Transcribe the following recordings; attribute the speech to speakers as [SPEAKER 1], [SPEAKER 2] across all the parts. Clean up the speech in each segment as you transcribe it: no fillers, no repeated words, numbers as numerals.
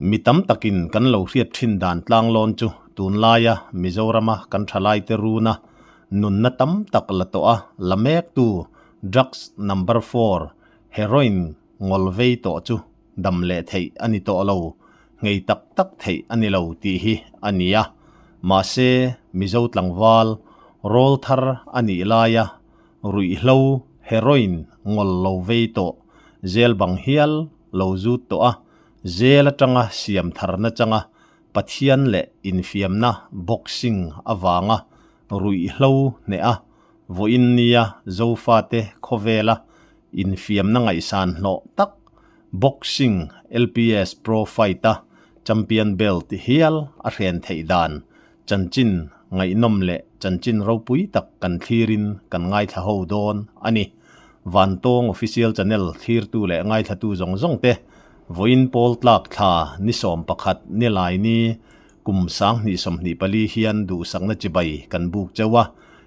[SPEAKER 1] Mi tam takin kan lo hriat thin dan tlanglawn chu tunlaia Mizorama kan thalaite runa nunna tam tak la tawh a la mektu drugs number four heroin ngawl vei tawh chu dam leh theih a ni tawh lo, nghei tak tak theih a ni lo tih hi a ni a. Mahse, Mizo tlangval rawl thar a nih laia ruihhlo heroin ngawl lo vei tawh zel bang hial lo zut tawh a, zel atanga siam tharna changa Pathian leh infiamna boxing avanga ruihhlo hneh a Vawiin nia Zofate khawvela infiamna ngaihsan hlawh tak Boxing LPS Pro Fight-a champion belt hial a hren theih dan chanchin ngaihnawm leh chanchin ropui tak kan thlirin kan ngaithla ho dawn a ni. Vantawng Official Channel thlirtu leh ngaithlatu zawng zawng te vawiin pawl tlak thla ni 11 nilai ni Kum 2024 hian duhsakna chibai kan buk cheu a,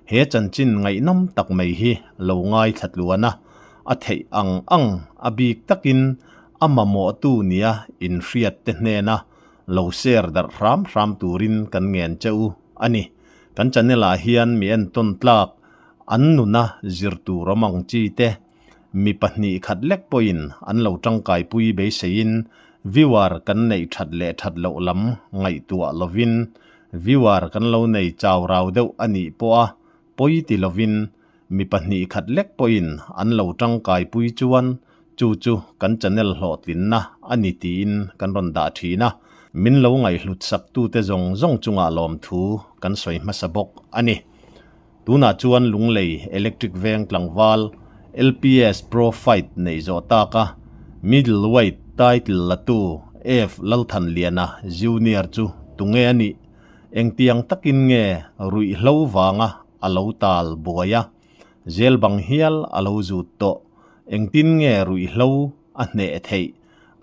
[SPEAKER 1] he chanchin ngaihnawm tak mai hi lo ngaithla tluan a, a theih ang ang a bik takin a mamawhtu nia inhriat te hnena lo share darh hram hram turin kan ngen che u a ni. Kan channel ah hian mi entawn tlak an nuna zir tur awm ang chi te Mi pahnih khat lek pawhin an lo tangkaipui beiseiin viewer kan neih that leh that loh lam ngaihtuah lovin viewer kan lo nei chau rau deuh a nih pawha pawi ti lovin mi pahnih khat lek pawhin an lo tangkaipui chuan chu chu kan channel hlawhtlinna a ni tiin kan rawn dah thin a, min lo ngaihhlut saktute zawng zawng chungah lawmthu kan sawi hmasa bawk a ni. Tunah chuan Lunglei Electric Veng tlangval LPS Pro Fight neih zawh taka Middleweight title latu F Lalthanliana Junior chu tunge a nih? Engtiang takin nge ruihhlo vanga a lo tal buai a, zel bang hial a lo zut tawh? Engtin nge ruihhlo a hneh theih?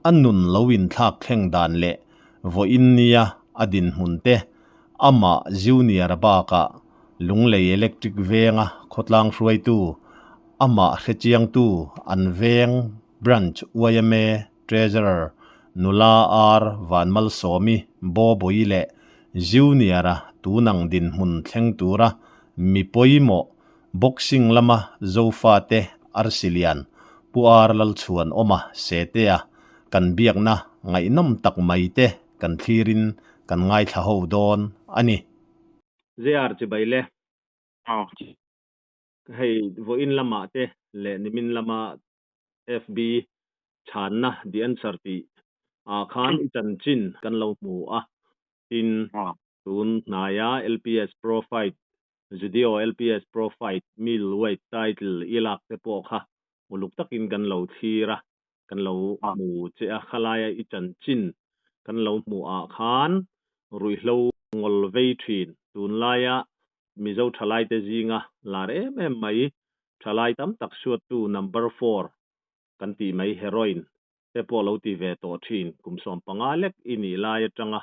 [SPEAKER 1] A nun lo inthlak thleng dan leh vawiin nia a dinhmun te Amah Junior-a bakah Lunglei Electric Venga khawtlang hruaitu, amah hrechiangtu an veng Branch yma Treasurer Nula R Vanmalsawmi Bawbawi leh Junior-a tunang dinhmun thleng tura mi pawimawh Boxing lama Zofate Arsilian Pu R Lalchhuanawma Setea kan biakna ngaihnawm tak mai te kan thlirin kan ngaithla ho dawn a ni. JR chibai le. Hei vawiin lamah te leh nimin lama FB chhanna the answer tih ah khan i chanchin kan lo hmu a, tin tun hnaia LPS Pro Fight Judeo LPS Pro Fight Middleweight title i lak te pawh kha uluk takin kan lo thlir a, kan lo hmu che a, khalaia i chanchin kan lo hmuh ah khan ruihhlo ngawl vei thin. Tunlaia Mizo thalaite zinga lar em em mai, thalai tam tak suattu number four kan tih mai heroin te pawh lo ti ve tawh thin, kum 15 lek i nih lai atanga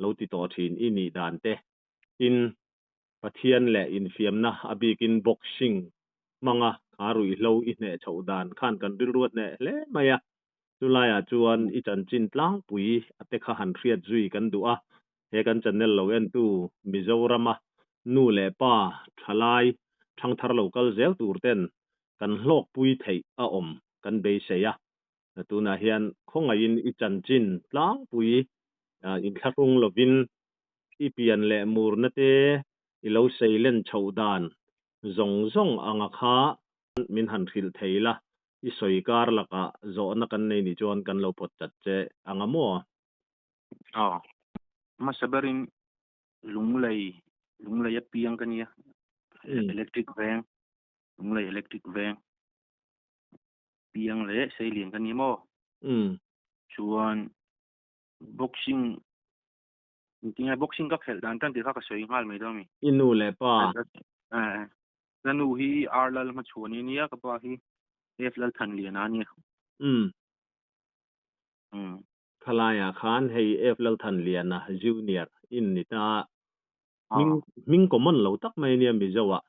[SPEAKER 1] lo ti tawh thin i nih dan te. Tin, Pathian leh infiamna a bikin boxing hmanga kha ruihhlo i hneh chhoh dan khan kan rilru a hneh hle mai a. Chulaiah chuan i chanchin tlangpui a te kha han hriat zui kan duh a, he kan channel lo entu Mizorama nu leh pa thalai thangthar lo kal zel tur ten kan hlawkpui theih a awm kan beisei a. Tunah hian khawngaihin i chanchin tlangpui inthlahrung lovin i pian leh murna te i lo seilen chhoh dan zawng zawng anga kha min han hrilh thei la, i sawi kar lakah zawhna kan nei nih chuan kan lo pawt chat che anga maw?
[SPEAKER 2] Aw, hmasa berin Lunglei, Lunglei a piang ka nia, Electric Veng, Lunglei Electric Veng piang leh seilian ka ni maw? Chuan boxing Engtinge boxing ka khelh dan tan tih kha ka sawi nghal mai dawn mi.
[SPEAKER 1] I nu leh pa.
[SPEAKER 2] Ka nu hi R Lal Hmachhuani a nia, ka pa hi F Lal Thanliana a nia.
[SPEAKER 1] Umm. Khalaiah khan hei F Lal Thanliana Junior in ni ta. Hming hming common lo tak mai a nia Mizo ah.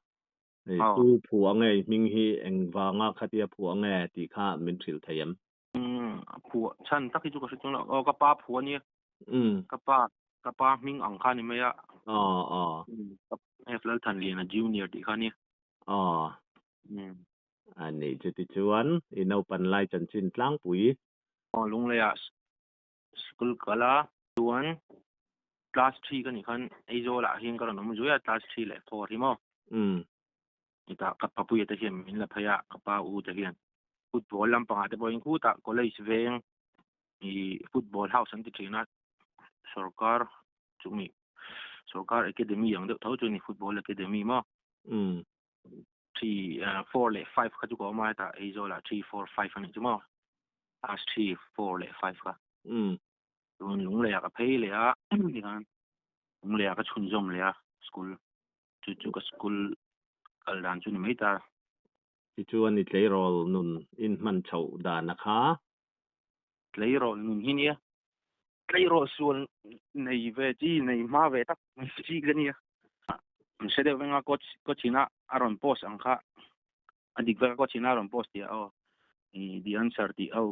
[SPEAKER 1] Hei tu phuah nge i hming hi engvanga khatia phuah nge tih kha min hrilh thei em?
[SPEAKER 2] Umm phuah chhan tak hi chu ka hre chuang lo. Aw ka pa phuah a nia. Ka pa ka pa hming ang kha ni mai a.
[SPEAKER 1] Aw aw.
[SPEAKER 2] F Lalthanliana Junior tih kha nia.
[SPEAKER 1] Aw. A nih chuti chuan i naupan lai chanchin tlangpui.
[SPEAKER 2] Aw Lungleiah school kal a chuan class three ka nih khan Aizawl ah hian ka rawn awm zui a class three leh four hi maw. Hetah ka papuia te hian min la phei a ka pa u te hian football lampangah te pawhin khutah college veng ih football house an ti thin a sorkar chumi sorkar academy ang deuh tho chu a ni football academy maw. Three four leh five kha chu ka awm a hetah Aizawl ah three four five a nih chu maw class three four leh five kha chuan Lunglei ah ka phei leh a tikhan Lunglei ah ka chhunzawm leh a school chu chu ka school kal dan chu ni mai ta.
[SPEAKER 1] Tichuan i tleirawl nun in hman chhoh dan a kha.
[SPEAKER 2] Tleirawl nun hi nia tleirawl sual nei ve chi nei hma ve tak chi ka nia. An hre deuh veng a coach coach ina a rawn post ang kha a dik vek a coach ina a rawn post tih ah aw ih the answer tih ho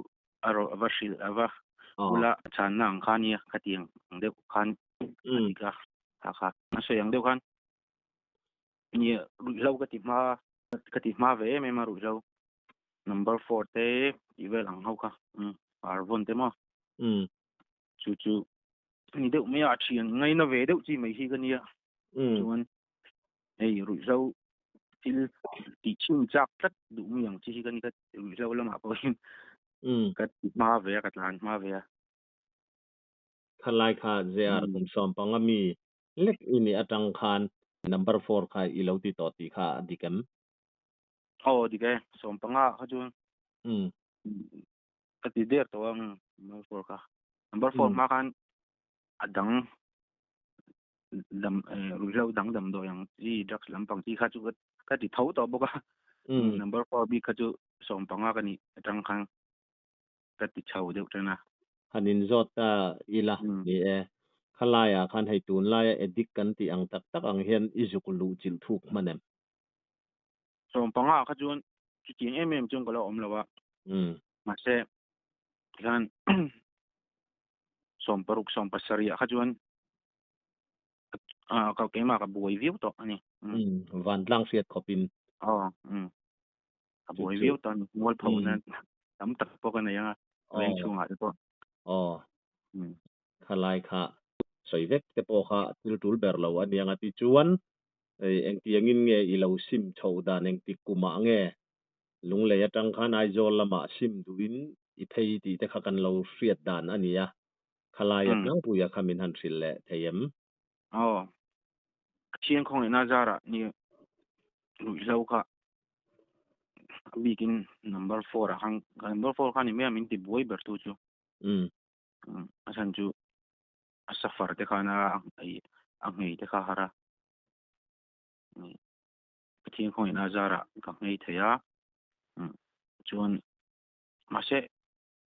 [SPEAKER 2] a rawn a va hrilh a va bula chhanna ang kha nia khatiang ang deuh khan a dik a kha kha a sawi ang deuh khan nia ruihhlo ka ti hma ka ti hma ve em em a ruihhlo number four te tih vel ang ho kha arvon te maw chu chu ni deuh mai a thian ngaina ve deuh chi mai hi ka nia chuan hei ruihhlo thil tih chhin chak tlat duh mi ang chi hi ka ni ka ruihhlo lamah pawh hian ka ti hma ve a ka tlan hma ve a.
[SPEAKER 1] Khalai kha JR kum 15 mi lek i nih atang khan number four kha i lo ti tawh tih kha a dik em?
[SPEAKER 2] Aw dik e, 15 kha chuan ka ti der tawh a number four kha number four hma khan a dang dam ruihhlo dang damdawi ang chi drugs lampang chi kha chu ka ti tho tawh bawk a number four bik kha chu 15 ka nih atang khan ka ti chho deuh tan a.
[SPEAKER 1] Han inzawt ta ila ni e, khalaiah khan hei tunlaia addict kan tih ang tak tak ang hian i zuk luh chilh thuk hman em?
[SPEAKER 2] 15 kha chuan chutiang em em chuan ka lo awm lo a. Mahse hian 16 17 ah kha chuan ka keimah ka buai viau tawh a ni.
[SPEAKER 1] Vantlang hriat khawpin.
[SPEAKER 2] Aw ka buai viau tawh a ni. Mualpho na tam tak pawh ka nei ang a veng chhungah te pawh.
[SPEAKER 1] Aw khalai kha sawi vek te pawh kha thil tul ber lo a nia nga tichuan Engtiangin nge i lo sim chhoh dan engtik kumah nge Lunglei atang khan Aizawl lamah sim duhin i phei tih te kha kan lo hriat dan a ni a, khalaia tlangpuia kha min han hrilh leh thei em?
[SPEAKER 2] Aw, Pathian khawngaihna zarah ni ruihhlo kha a bikin number four ah khan number four kha ni mai a min ti buai ber tu chu. A chhan chu a safar te khan a a nghei te kha har a Pathian khawngaihna a zarah ka nghei thei a chuan mahse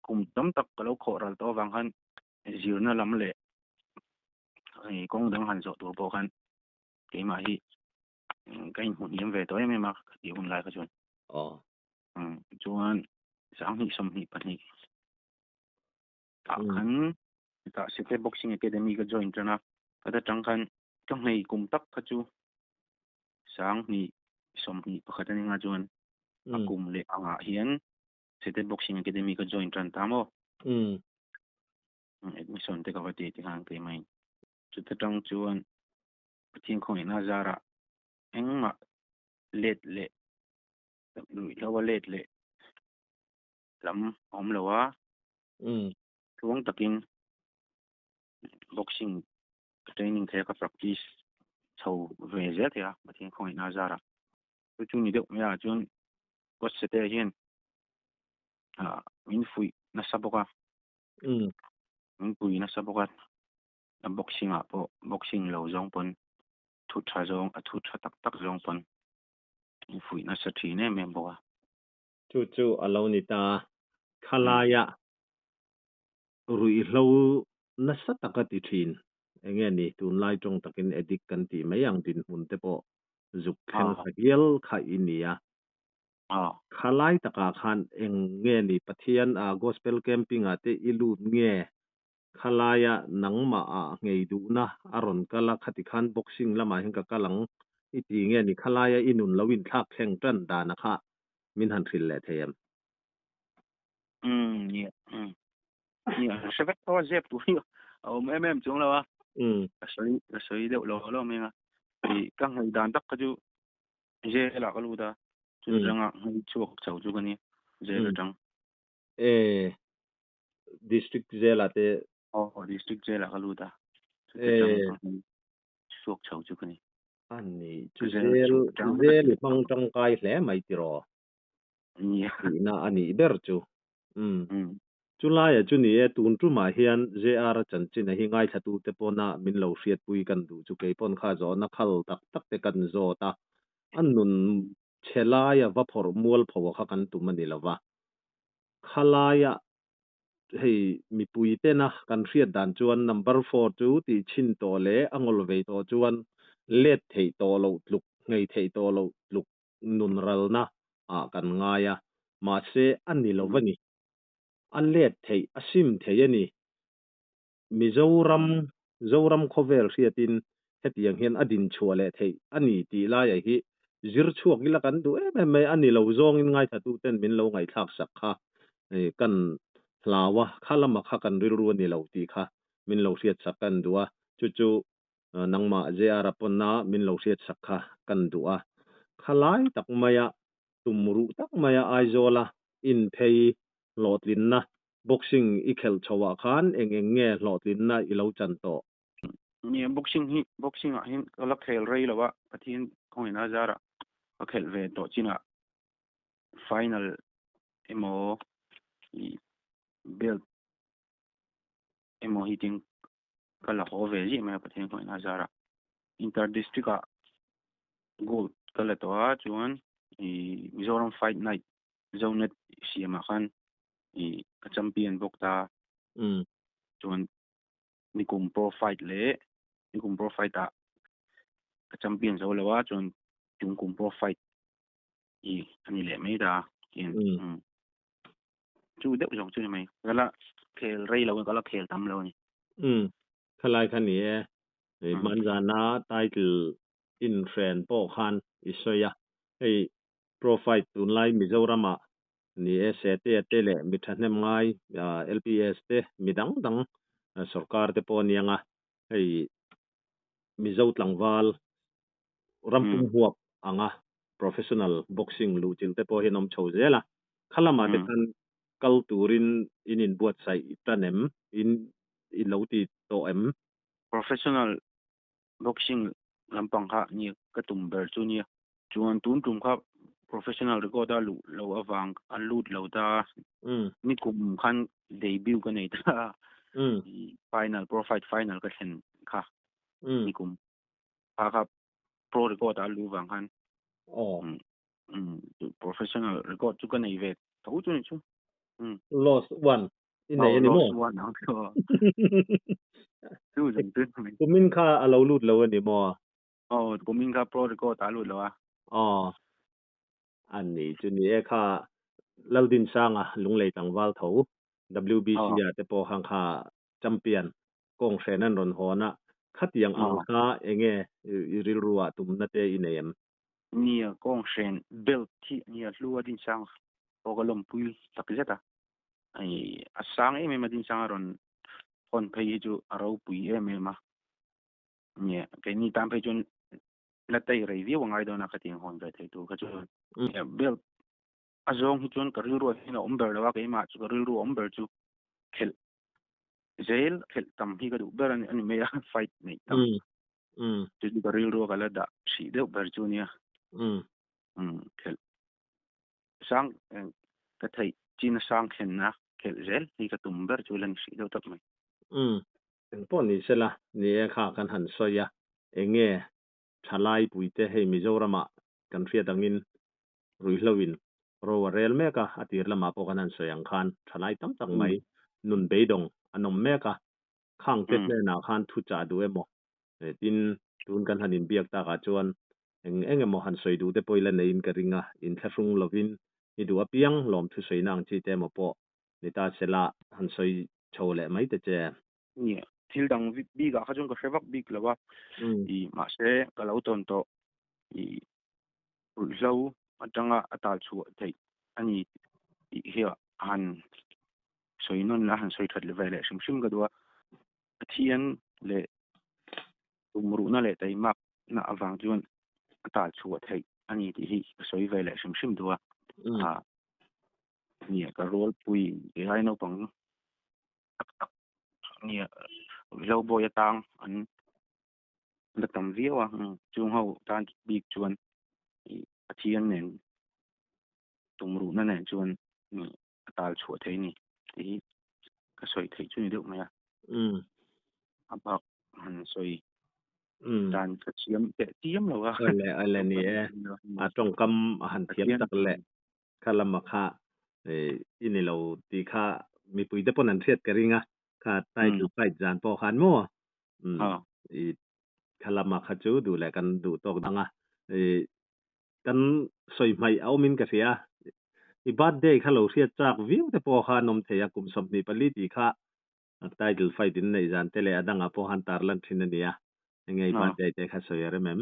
[SPEAKER 2] kum tam tak ka lo khawh ral tawh avang khan zirna lam leh kawng dang han zawh tur pawh khan keimah hi ka inhmu hniam ve tawh em em a ka tih hun lai kha chuan chuan 2022 Tah khan hetah Sete Boxing Academy ka join tan a, ka ta tang khan ka hmei kum tak kha chu 2021 a ni nga chuan a kum leh angah hian Sete Boxing Academy ka join tan ta maw? Admission te ka va ti tikhan keimah in. Chuta tang chuan Pathian khawngaihna zarah engmah let leh ruihhlo a let leh lam a awm lo a, tluang takin boxing ka training thei a, ka practice chho ve zel thei a, Pathian khawngaihna a zarah. Chu chu ni deuh mai a, chuan coach Sete hian min fuih nasa bawk a, min pui nasa bawk a, boxing ah pawh boxing lo zawng pawn thu tha zawng a thu tha tak tak zawng pawn min fuih nasa thin em em bawk a.
[SPEAKER 1] Chu chu a lo ni ta. Khalaia ruihhlo nasa taka ti thin. Enge ni, tunlai tawng takin addict kan tih mai ang dinhmun te pawh zuk thleng thla hial kha i ni a. Khalai takah khan eng nge ni Pathian a gospel camping ah te i lut nge? Khalaia nangmah ah nghei duhna a rawn kal a, khati khan boxing lamah hian ka kal ang i ti nge ni? Khalaia i nun lo inthlak thleng tan dana kha min han hrilh leh thei em?
[SPEAKER 2] Umm nia umm nia ka hre vek tho a zep tur hi a awm em em chuang lo a ka sawi ka sawi deuh lo lo mai ang a ih ka nghei dan tak kha chu jail ah ka lut a chu changa nghei chhuak chho chu ka nia jail atang.
[SPEAKER 1] E district jail ah te.
[SPEAKER 2] Aw district jail ah ka lut a chu chang ka nghei chhuak chho chu ka ni.
[SPEAKER 1] A ni chu jail jail i hmang tangkai hle mai tiraw.
[SPEAKER 2] Nia.
[SPEAKER 1] Tihna a nih ber chu. Umm. Chulaia chu ni e, tun tumah hian JR-a chanchin a hi ngaithlatute pawna min lo hriatpui kan duh chu kei pawn kha zawhna khal tak tak te kan zawt a, a nun chhe laia va phawrh mual pho a kha kan tum a ni lo va. Khalaia hei mipui tena kan hriat dan chuan number four chu tih chhin tawh leh a ngawl vei tawh chuan let theih tawh loh tluk, nghei theih tawh loh tluk nun ralna ah kan ngai a, mahse a ni lo a ni. A let theih, a sim thei a ni. Mizoram, Zoram khawvel hriatin hetiang hian a din chhuah leh theih a ni tih laiah hi zir chhuak ila kan duh em em mai a ni lo zawngin ngaithlatuten min lo ngaihthlak sak kha kan hlau a, kha lama kha kan rilru a ni lo tih kha min lo hriat sak kan duh a, chu chu Nangmah JR-a pawnna min lo hriatsak kha kan duh a. Khalai tak maia tum ruh tak maia Aizawla inphei hlawhtlinna boxing i khelh chhoah khan eng eng nge hlawhtlinna i lo chan tawh?
[SPEAKER 2] Nia, boxing hi boxing ah hian ka la khel rei lo a, Pathian kawngin a zarah ka khelh ve tawh chinah final emaw ih belt emaw hi ting ka la haw ve ziah mai a Pathian kawngin a zarah inter district ah gold ka la tawh a chuan ih Mizoram fight night Zonet siamah khan ih ka champion bawk ta chuan nikum pro fight leh nikum pro fight ah ka champion zo lo a chuan tungkum pro fight ih a ni leh mai ta Chu deuh zawng chu ni mai. Ka la khel rei lo ka la khel tam lo a ni.
[SPEAKER 1] Umm, khalai kha ni e. Hmanzana title inhren pawh khan i sawi a. Hei Pro Fight tunlai Mizoramah ni e Setea te leh mi thahnem ngai LPS te mi dang dang sorkar te pawh a niang a. Hei Mizo tlangval rampum huap anga professional boxing luhchilh te pawh hian awm chho zel a, kha lamah te khan kal turin in inbuatsaih tan em? In i lo ti tawh em?
[SPEAKER 2] Professional boxing lampang kha nia ka tum ber chu nia. Chuan tun tum kha professional record a luh lo avang a lut lo ta a, nikum khan debut ka nei ta a, final pro fight final ka thlen kha nikum. Kha kha pro record a lu vang khan
[SPEAKER 1] oh
[SPEAKER 2] professional record chu ka nei ve tho chu ni chu
[SPEAKER 1] lost one i nei ani maw
[SPEAKER 2] lost one ang chu chu zan chu
[SPEAKER 1] kumin kha a lo lut lo ani maw
[SPEAKER 2] oh kumin kha pro record a lut lo a
[SPEAKER 1] oh ani chu ni e kha Laldin Sanga Lunglei tlangval tho WBC a te pawh khan kha champion kawng hren an rawn hawn a, khatiang ang kha enge i rilru ah tumna te i nei em?
[SPEAKER 2] Nia, kawng hren belt hi nia hlu a dinsang pawh ka lawmpui tak zet a, a sang em em a dinsang a rawn hawn phei hi chu a ropui em em a, nia keini tan phei chuan la tei rei viau a ngai dawn a khatiang hawn ve thei tur kha chuan belt a zawng hi chuan ka rilru ah hian a awm ber lo a, keimah chu ka rilru a awm ber chu khelh zel khelh tam hi ka duh ber a ni mai a fight neih tam chu chu ka rilru a ka la dah hrih deuh ber chu ania khelh sang ka theih chin a sang thlenna khelh zel hi ka tum ber chu la ni hrih deuh tak mai.
[SPEAKER 1] Engpawh ni sela ni e kha kan han sawi a, enge thalai puite hei Mizoramah kan hriat angin ruihhlo in ro a rel mek a, a tir lamah pawh kan han sawi ang khan thalai tam tak mai nun beidawng an awm mek a, khang te hnenah khan thu chah duh emaw tin tun kan han inbiak takah chuan eng eng emaw han sawi duh te pawh ila neiin ka ring a, inthlahrung lovin i duh apiang lawm thusawi na ang chi te emaw pawh ni ta sela han sawi chho leh mai te che.
[SPEAKER 2] Nia, thil dang bikah kha chuan ka hre vak bik lo a, i mahse ka lo tawn tawh i ruihhlo atanga a tal chhuah theih a ni tih hi a han sawi nawn a han sawi that ve leh hrim hrim ka duh a. Pathian leh tumruhna leh taimakna avang chuan a tal chhuah theih a ni tih hi ka sawi ve leh hrim hrim duh a. Nia, ka rualpui kei naupang tak tak nia ruihhlo bawi atang an la tam viau a chung ho tan bik chuan Pathian nen tumruhna nen chuan a tal chhuah thei ni tih hi ka sawi theih chu ni deuh mai a. A bak han sawi dan ka thiam teh chiam lo a.
[SPEAKER 1] Awle awle ni e. A tawngkam a han thiam tak leh kha lama kha i ni lo tih kha mipui te pawn an hriat ka ring a, kha title fight zan pawh khan maw i kha lama kha chu duh leh kan duh tawk dang a, i kan sawi hmaih a awmin ka hria. I birthday kha lo hriat chak viau te pawh kha an awm thei a, kum 24 tih kha title fight in neih zan te leh a dangah pawh han tarlan thin a nia, enge i birthday te kha sawi a rem em?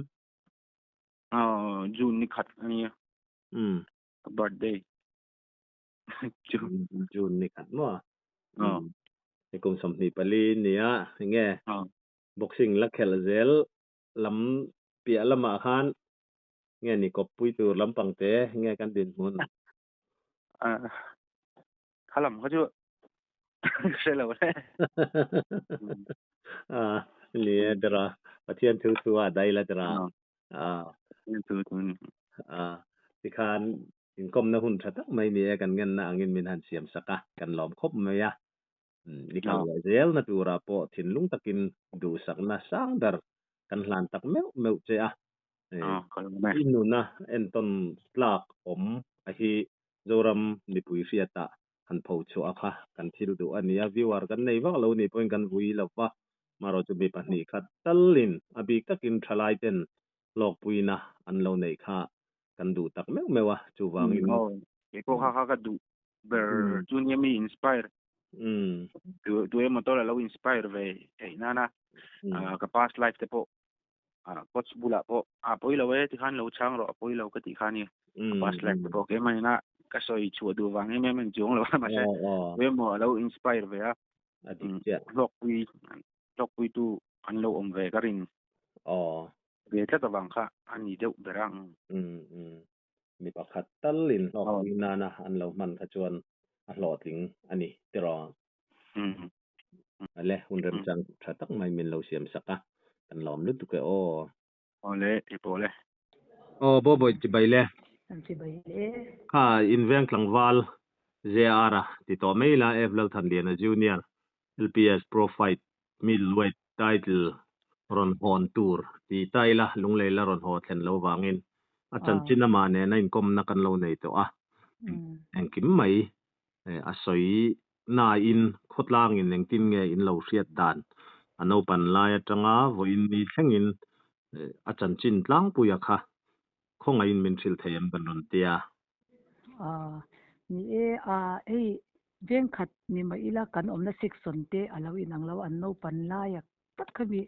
[SPEAKER 2] June ni khat a nia. Ka birthday.
[SPEAKER 1] June. June ni khat maw? Hei kum 24 nia enge boxing la khelh zel lam piah lamah khan nge ni kawppui tur lampang te nge kan dinhmun?
[SPEAKER 2] Kha lam kha chu hre lo le.
[SPEAKER 1] Ni e tira Pathian thu thu a dai la tira.
[SPEAKER 2] Pathian thu thu ni.
[SPEAKER 1] Tikhan inkawmna hun tha tak mai ni e kan ngenna angin min han siam sak a, kan lawm khawp mai a. I kal leh zelna turah pawh thinlung takin duhsakna sang ber kan hlan tak meuh meuh che a. I nuna entawn tlak awm a hi Zoram mipui hriatah han pho chhuah a kha kan thil duh a ni a, viewer kan nei vak lo nih pawhin kan vui lo va, marawh chu mi pahnih khat talin a bik takin thalai ten hlawkpuina an lo neih kha kan duh tak meuh meuh a, chuvangin.
[SPEAKER 2] Aw, kei pawh kha kha ka duh ber chu nia mi inspire tu emaw tawla lo inspire ve theih nana ka past life te pawh coach bulah pawh a pawi lo e tikhan lo chhang rawh a pawi lo ka tih kha nia ka past life te pawh keimah ina ka sawi chhuah duh vang em em a ni chuang lo a mahse tu emaw a lo inspire ve a hlawkpui hlawkpui tu an lo awm ve ka rin ve tlat avang kha a ni deuh ber ang.
[SPEAKER 1] Mi pakhat talin hlawkpui nana an lo hman kha chuan a hlawhtling a ni tiraw? Ale, hun remchang tha tak mai min lo siam sak a, kan lawm lutuk e aw.
[SPEAKER 2] Awle, ti pawh le.
[SPEAKER 1] Aw, Bawbawi chibai le.
[SPEAKER 3] An chibai le.
[SPEAKER 1] Kha inveng tlangval JR a ti tawh mai la, F Lalthanliana Junior, LPS Pro Fight Middleweight title rawn hawn tur ti ta ila, Lunglei la rawn haw thlen lo vangin a chanchin amah nena inkawmna kan lo nei tawh a, engkim mai a sawi nain khawtlangin engtin nge in lo hriat dan a naupan lai atanga vawiin ni thlengin a chanchin tlangpuia kha khawngaihin min hrilh thei em kan rawn tia.
[SPEAKER 3] Ni e, hei Vengkhat ni mah ila kan awmna section te a lo inang lo, an naupan laia tak kha mi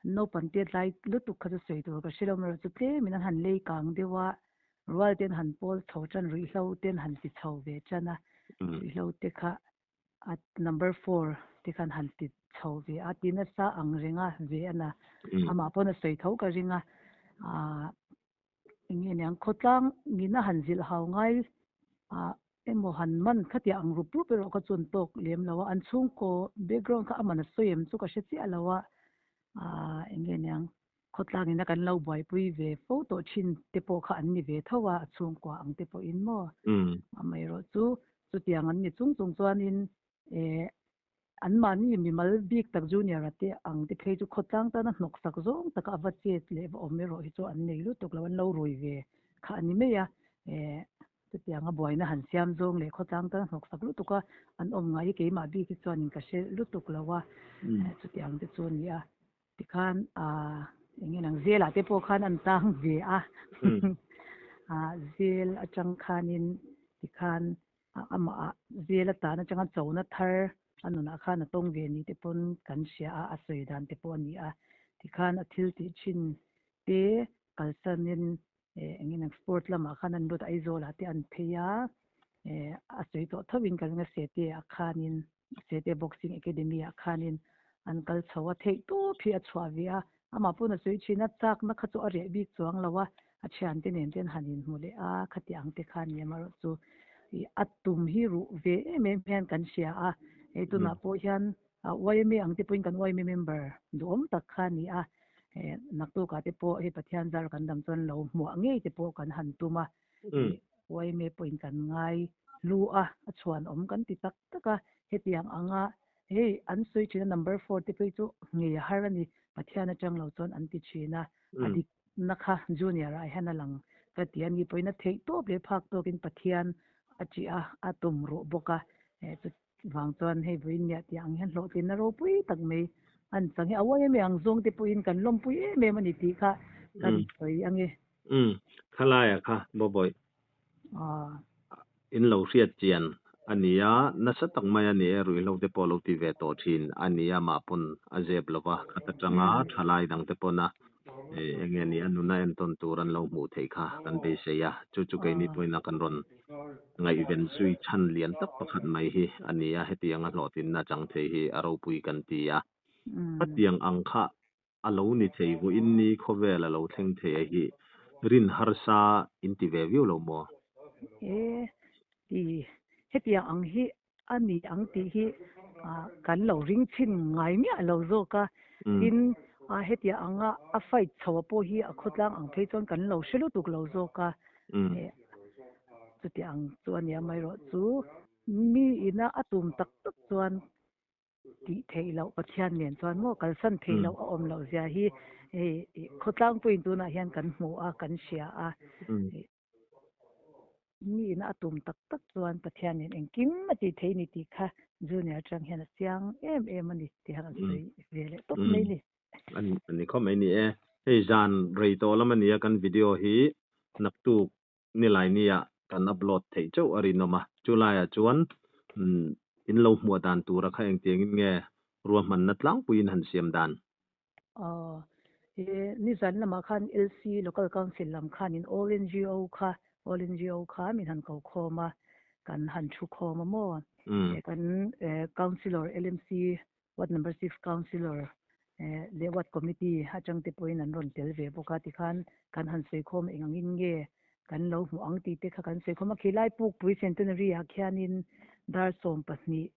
[SPEAKER 3] an naupan te tlai lutuk kha chu sawi tur ka hre lo amaherawh chu tlemin an han lei kang deuh a, rual ten han pawl chho tan ruihhlo ten han ti chho ve tan a, ruihhlo te kha a number four te khan han ti chho ve a ti nasa ang reng a ve a na, amah pawn a sawi tho ka ring a, aah eng nge niang khawtlang ngin a han zilh hau ngai ah emaw han man khatiah ang rup rup erawh kha chuan tawk lem lo a, an chhungkaw background kha aman a sawi em chu ka hre chiah lo a, aah eng nge niang khawtlang ina kan lo buaipui ve fo tawh thin te pawh kha an ni ve tho a, a chhungkua ang te pawhin maw amaherawh chu chutiang an ni chung chung chuanin eh Anmahni mimal bik tak Junior-a te ang te phei chu khawtlang tana hnawksak zawng taka a va chet leh va awm erawh hi chu an nei lutuk lo, an lo rui ve kha a ni mai a. Eh, chutianga buaina han siam zawng leh khawtlang tana hnawksak lutuk a an awm ngai hi keimah bik hi chuanin ka hre lutuk lo a, chutiang te chu a ni a. Tikhan ah eng nge nang Zelah te pawh khan an tang ve a, ah Zel atang khanin tikhan amah ah Zel atan atanga chona thar a nunah khan a tawng ve ni te pawn kan hria a, a sawi dan te pawh a ni a. Tikhan a thil tih thin te kalsanin eng in ang sport lamah khan an lut a, Aizawlah te an phei a, a sawi tawh tho in ka ring a, Sete ah khanin Sete Boxing Academy ah khanin an kal chho a, theih tawp hi a chhuah ve a, amah pawn a sawi thin a, chakna kha chu a reh bik chuang lo a, a thiante nen te an han inhmu leh a, khati ang te kha ni amaherawh chu ih a tum hi ruh ve em em hian kan hria a, hei tunah pawh hian yma ang te pawhin kan yma member duhawm tak kha a ni a, naktukah te pawh hei Pathian zar kan dam chuan lo hmuah ngei te pawh kan han tum a, yma pawhin kan ngai hlu a, a chhuanawm kan ti tak tak a, hetiang anga hei an sawi thin a number four te phei chu ngei a har a ni, Pathian atang lo chuan an ti thin a, a dik na kha junior ah hian a lang ka ti a ni pawhin a theih tawp leh phak tawkin Pathian a ṭih a, a tum ruh bawk a, chuvang chuan hei vawiin nia tih ang hian hlawhtlinna ropui tak mai an chang hi a uai em em ang zawng te pawhin kan lawmpui em em a ni tih kha kan sawi ang e.
[SPEAKER 1] Umm, khalaia kha Bawbawih in lo hriat chian a ni a, nasa tak mai a ni e, ruihhlo te pawh lo ti ve tawh thin a ni a, mah pawn a zep lo va, khat atanga thalai dang te pawn a eng nge ni a nuna entawn tur an lo hmuh theih kha kan beisei a, chu chu keini pawhin a kan rawn ngaihven zui chhan lian tak pakhat mai hi a ni a, hetianga hlawhtlinna chang thei hi a ropui kan ti a, hetiang ang kha a lo ni thei vawiin ni khawvel a lo thleng thei a hi rin harsa in ti ve viau lo maw?
[SPEAKER 3] E ti hetiang ang hi a ni ang tih hi kan lo ring chhin ngai miah lo zawk a, tin hetiang anga a fight chho a pawh hi a khawtlang ang phei chuan kan lo hre lutuk lo zawk a, chutiang chu a nia amaherawh chu mi ina a tum tak tak chuan Tih theih loh Pathian nen chuan maw kalsan theih loh a awm loh zia hi hei khawtlang pawhin tunah hian kan hmu a, kan hria a. Mi ina a tum tak tak chuan Pathian nen engkim a tih theih ni tih kha Junior atang hian a chiang em em a ni tih han sawi ve leh tawp mai ni.
[SPEAKER 1] A ni khawp mai ni e. Hei zan rei tawh lam a nia kan video hi naktuk Nilainiah kan upload theih chauh a rinawm a, chu laiah chuan in lo hmuah dan tura kha engtiangin nge ruahmanna tlangpuiin han siam dan?
[SPEAKER 3] Aw, e, nizan lamah khan LC, Local Council lam khanin All NGO kha, All NGO kha min han ko khawm a, kan han thu khawm a maw? E, kan Councillor LMC, Ward Number Six Councillor leh Ward Committee atang te pawhin an rawn tel ve bawk a, tikhan kan han sawi khawm eng angin nge kan lo hmuh ang tih te kha kan sawi khawm a, khilai Pukpui Centenary ah khianin dar 12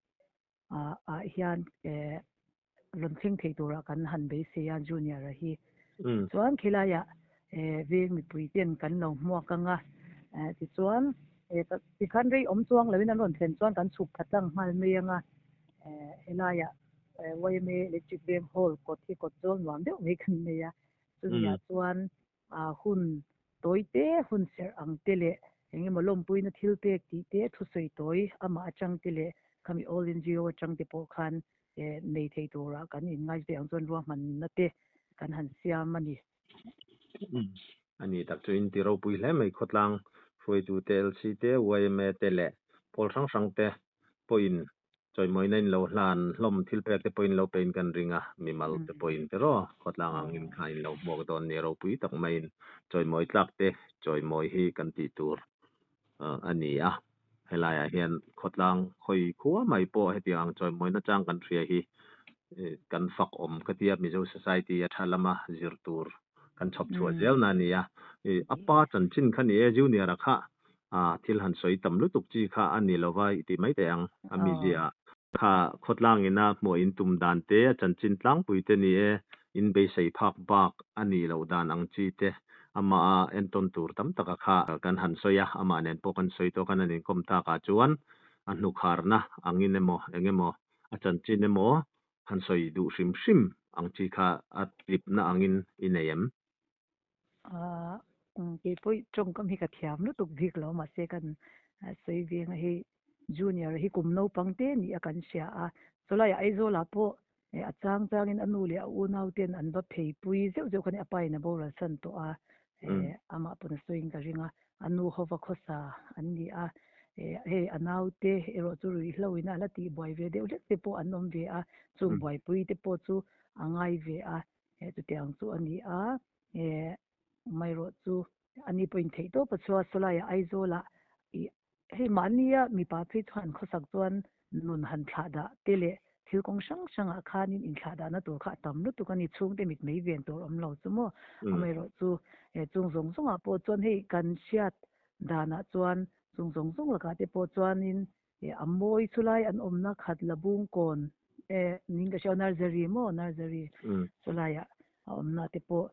[SPEAKER 3] ah hian rawn thleng thei turah kan han beisei a Junior a hi. Chuan khilaiah veng mipui ten kan lo hmuak ang a, tichuan tikhan rei awm chuang loin an rawn thlen chuan kan chhuk tha tlang nghal mai ang a, helaiah YMA Electric Veng Hall kawt hi kawt zawl nuam deuh mai kan nei a, chumiah chuan hun tawi te, hun serh ang te leh eng emaw lawmpuina thil pek tih te, thusawi tawi amah atang te leh khami All NGO atang te pawh khan nei thei turah kan inngai ve ang chuan ruahmanna te kan han siam a ni.
[SPEAKER 1] A ni tak chu in ti ropui hle mai khawtlang hruaitute LC te, yma te leh pawl hrang hrang te pawhin chawimawina in lo hlan hlawm thil pek te pawhin lo pein kan ring a, mimal te pawhin tiraw khawtlang angin kha in lo hmuak dawn ni ropui tak maiin chawimawi tlak te chawimawi hi kan tih tur a ni a. Helaiah hian khawtlang khawi khua mai pawh hetiang ang chawimawina chang kan hria hi kan fak awm ka tia Mizo Society a tha lama zir tur kan chhawp chhuah zel na a ni a. A pa chanchin kha ni e Junior-a kha thil han sawi tam lutuk chi kha a ni lova i ti mai teh ang a mizia kha khawtlang ina hmuh in tum dan te a chanchin tlangpui te ni e in beisei phak bak a nih loh dan ang chi te amah a entawn tur tam taka kha kan han sawi a, amah nen pawh kan sawi tawk a, an inkawm takah chuan a hnukharna angin emaw eng emaw a chanchin emaw han sawi duh hrim hrim ang chi kha a tlipna angin i nei em?
[SPEAKER 3] Keipawh tawngkam hi ka thiam lutuk bik lo mahse kan sawi veng a hei junior hi kum naupang te ni a kan hria a, chawlaiah Aizawlah pawh a chang changin a nu leh a unau ten an va phei pui zeuh zeuh kha ni a pa in a boral san tawh a, amah pawn a sawiin ka ring a, a nu hova khawsa an ni a, Hei a naute erawh chu ruihhlo in a la tihbuai ve deuh hlek te pawh an awm ve a, chung buaipui te pawh chu a ngai ve a, chutiang chu a ni a, amaherawh chu ani pawhin theihtawp a chhuah a, sawlaiah Aizawlah ih hei mahnia mipa phei chu han khawsak chuan nun han thlah dah te leh thil kawng hrang hrangah khanin inthlah dahna tur kha a tam lutuk a ni, chhungte mit mei ven tur awm lo chu maw, amaherawh chu chung zawng zawngah pawh chuan hei kan hriat Danah chuan chung zawng zawng lakah te pawh chuanin a mawi chulai an awmna khat la bung kawn e ning ka hria nursery maw nursery chulaiah a awmna te pawh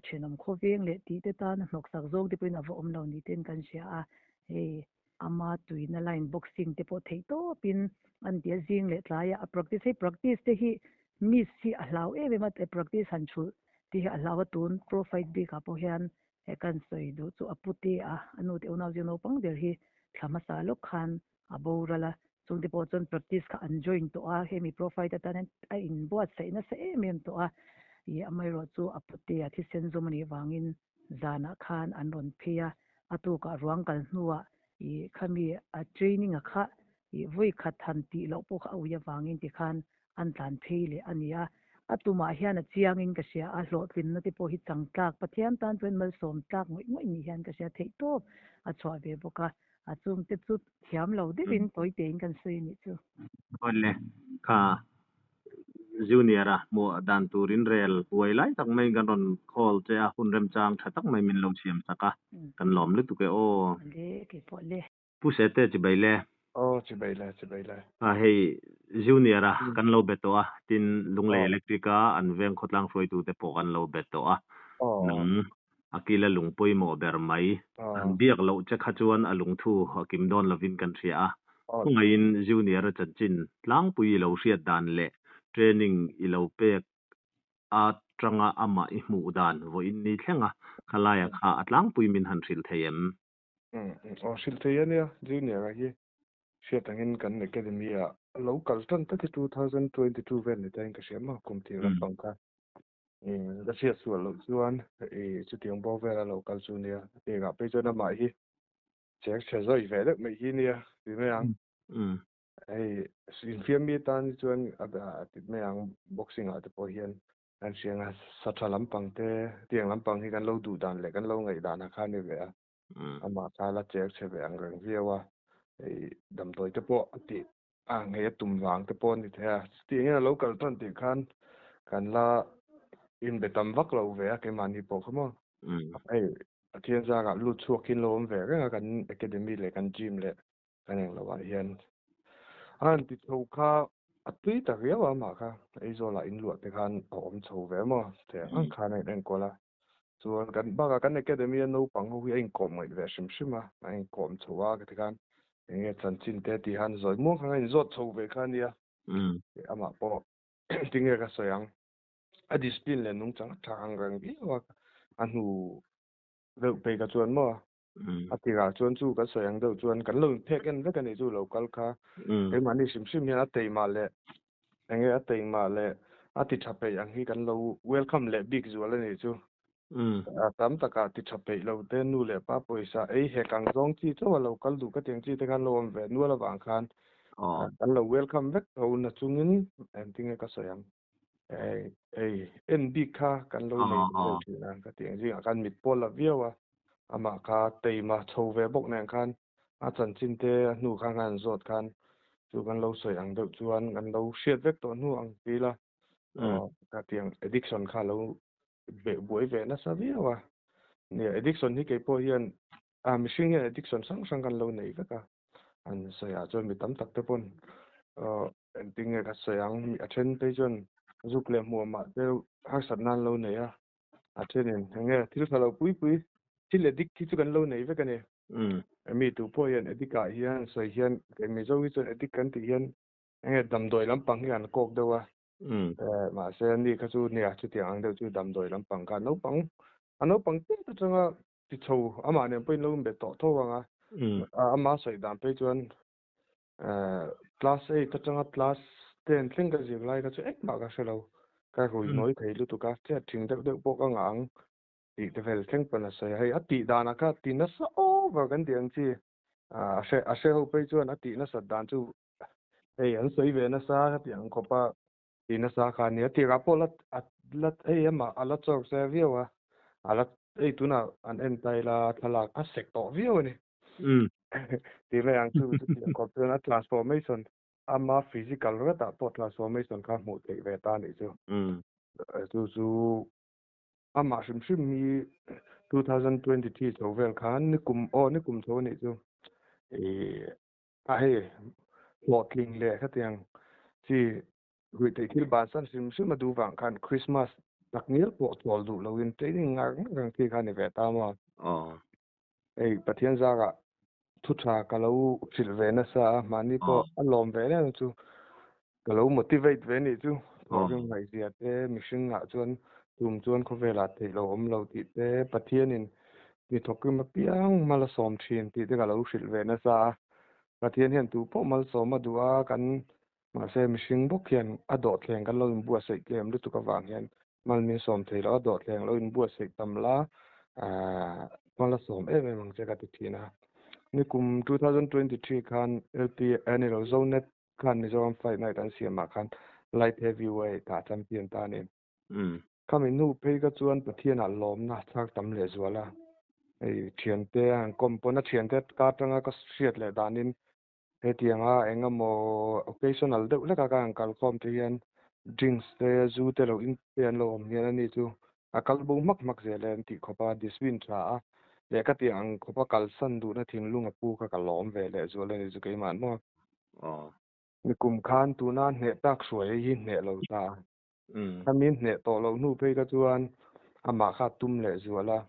[SPEAKER 3] thenawm khawveng leh tih te tan a hnawksak zawng te pawhin a va awm lo ni ten kan hria a, hei ama tuina line boxing te pawh theih tawpin an ti a, zing leh tlaiah a practice hei practice te hi miss hi a hlau em em a practice han chhulh te hi a hlau a tun pro fight bikah pawh hian He kan sawi duh chu a pute a, a nute unau zir naupang ber hi thla hmasa lawk khan a boral a, chungte pawh chuan practice kha an join tawh a, hemi pro fight atan hian a inbuatsaih nasa em em tawh a, ih amaherawh chu a pute a thisen zawm a nih vangin zanah khan an rawn phei a, a tukah ruang kal hnuah ih khami a training a kha ih vawi khat han tih loh pawh kha a ui avangin tikhan an tlan phei leh a ni a, a tumah hian a chiangin ka hria a, hlawhtlinna te pawh hi chang tlak, Pathian tan chuan malsawm tlak ngawih ngawih ni hian ka hria theih tawp a chhuah ve bawk a, a chungte chu thiam lo deuhin tawi tein kan sawi a nih chu.
[SPEAKER 1] Awle, kha Junior-a hmuh dan turin rel huai lai tak maiin kan rawn call che a, hun remchang tha tak mai min lo siam sak a, kan lawm lutuk e aw.
[SPEAKER 3] Awle, keipawh le.
[SPEAKER 1] Pu Sete chibai le.
[SPEAKER 4] Aw chibai le chibai le.
[SPEAKER 1] A hei Junior a kan lo be tawh a, tin Lunglei Electric a an veng khawtlang hruaitu te pawh kan lo be tawh a, nang a kila lung pawimawh ber mai. An biak loh che kha chuan a lungthu a kim dawn lovin kan hria a, khawngaihin Junior a chanchin tlangpui i lo hriat dan leh training i lo pek atanga amah i hmuh dan vawiin ni thleng a, khalaia kha a tlangpui min han hrilh thei em?
[SPEAKER 4] Aw hrilh thei a nia Junior a hi hriat angin kan academy ah lo kal tan tak hi 2022 vel ni ta in ka hria maw kum tir lampang kha ka hriat sual loh chuan i chutiang bawk vel a lo kal chu nia heng ah phei chuan amah hi cheng chhe zawi ve deuh mai hi nia ti mai ang hei infiam mi tan hi chuan a ti mai ang boxing ah te pawh hian Kan hriang a, sa tha lampang te, tiang lampang hi kan lo duh dan leh kan lo ngaih dan a kha ni ve a. Amah kha la chek chhe ve ang reng viau a, hei damdawi te pawh a tih a ngei a tum vang te pawh a ni thei a. Chutiang hian a lo kal tan tih khan kan la inbe tam vak lo ve a keimahni pawh kha maw. Hei Pathian zarah lut chhuak hi an lo awm ve reng a kan academy leh kan gym leh kan eng loh ah hian a han ti chho kha a tui ta riau a amah kha Aizawl ah in luah te khan a awm chho ve maw te ang khan a in enkawl a chuan kan bakah kan academy a naupang ho hi a inkawm ngaih ve hrim hrim a a inkawm chho a ti khan eng nge chanchin te tih han zawi muang khan a inzawt chho ve kha a nia amah pawh tinge ka sawi ang a discipline leh nungchang a tha ang reng viau a a hnu deuh phei kha chuan maw A tirah chuan chu kan sawi ang deuh chuan kan lo inphek en vek a nih chu lo kal kha. Keimahni hrim hrim hian a teimah leh eng nge a teimah leh a ti tha peih ang hi kan lo welcome leh bik zual a nih chu. A tam takah ti tha peih lo te nu leh pa pawisa ei hek ang zawng chi chauh a lo kal duh ka ti ang chi te khan lo awm ve nual avang khan kan lo welcome vek tho nachungin engtinge ka sawi ang. Hei en bik kha kan lo nei deuh thin a ka tih ang zingah khan mit pawl la viau a amah kha teima chho ve bawk nen khan a chanchin te a hnu khan kan zawt khan chu kan lo sawi ang deuh chuan kan lo hriat vek tawh hnu ang ti ila ka tih ang addiction kha lo buai ve nasa viau a nia addiction hi keipawh hian a mihring hian addiction hrang hrang kan lo nei vek a an sawi ah chuan mi tam tak te pawn Engtin nge ka sawi ang? A then phei chuan zuk leh hmuamah te harsat nan lo nei a, a thenin eng nge thil tha lo pui pui, thil addict hi chu kan lo nei vek a ni. Mi tu pawh hian addict ah hian sawi hian kei Mizo hi chuan addict kan tih hian eng nge damdawi lampang hi an kawk deuh a, mahse ani kha chu nia chutiang ang deuh chu damdawi lampang kha naupang a naupang tet atanga ti chho amah nen pawhin lo inbe tawh tho ang a, ama sawi dan phei chuan Class eight atanga class ten thleng ka zir lai kha chu engmah ka hre lo. Ka rui nawi thei lutuk a, chet thing deuh deuh pawh ka ngah ang tih te vel thleng pawn a sawi a. Hei a tih danah kha ti nasa over kan tih ang chi. A hre a hre ho phei chuan a tih nasat dan chu hei an sawi ve nasa ka tih ang khawp a tih nasa kha a nia. Tirah pawh la la hei amah a la chawk se viau a, a la hei tunah an en ta ila thlalak a sek tawh viau a ni. Tih mai ang chu chutiang khawp chuan a transformation ama physical ringawtah pawh transformation kha hmuh theih ve ta a nih chu. Chu chu Amah hrim hrim hi 2023 chho vel khan nikum aw nikum chho anih chu ih a hei hlawhtling leh khatiang chi ruihtheih thil bansan hrim hrim a duh vang khan Christmas tak ngial pawh chawl duh loin training ngar ngar ang chi kha a ni ve ta maw. Hei Pathian zarah thu tha ka lo hrilh ve nasa a, mahni pawh a lawm ve em chu ka lo motivate ve nih chu thawhrim ngaihzia te mihringah chuan tum chuan khawvelah theih lo awm lo tih te Pathianin mi thawkrim apiang mal a sawm thin tih te ka lo hrilh ve nasa a, Pathian hian tu pawh malsawm a duh a kan mahse mihring bawk hian a dawhthleng kan lo inbuatsaih tlem lutuk avang hian Mal min sawm thei lo a, dawhthleng lo inbuatsaih tam la, hma la sawm em em ang che ka ti thin a. Nikum 2023 khan LP a ni lo, Zonet khan Mizoram Fight Night an siamah khan Light Heavyweight ah champion ta a ni. Khami hnu phei kha chuan Pathianah lawmna chhak tam leh zual a, hei thiante a han kawm pawn a thiante ka atanga ka hriat leh danin Hetianga eng emaw occasional deuh hleka ka han kalkhawm te hian drinks te zu te lo in te an lo awm hian ani chu a kal bo hmak hmak zel e an tih khawp a, discipline tha a leh ka tih ang khawp a kalsan duhna thinlung a pu kha ka lawm ve leh zual ani chu keimah maw. Nikum khan tuna hneh tak hruai hi hneh lo ta a, khami hneh tawh loh hnu phei kha chuan amah kha a tum leh zual a,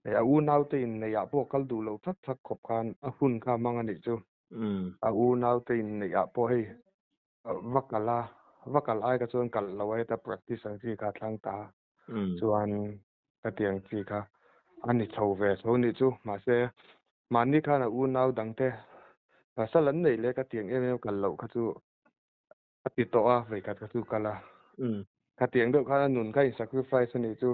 [SPEAKER 4] Hei a unaute inneihah pawh kal duh lo thak thak khawp khan a hun kha a hmang a nih chu. A unaute inneihah pawh hei va kal a, va kal ai kha chuan kal lo a heta practice ang chi kha a thlang ta a. Chuan ka ti ang chi kha a ni chho ve tho nih chu. Mahse mahni khan a unau dangte pasal an neih leh ka ti ang em em kal loh kha chu a ti tawh a, vawikhat kha chu kal a. Khatiang deuh khan a nun kha in sacrifice a nih chu.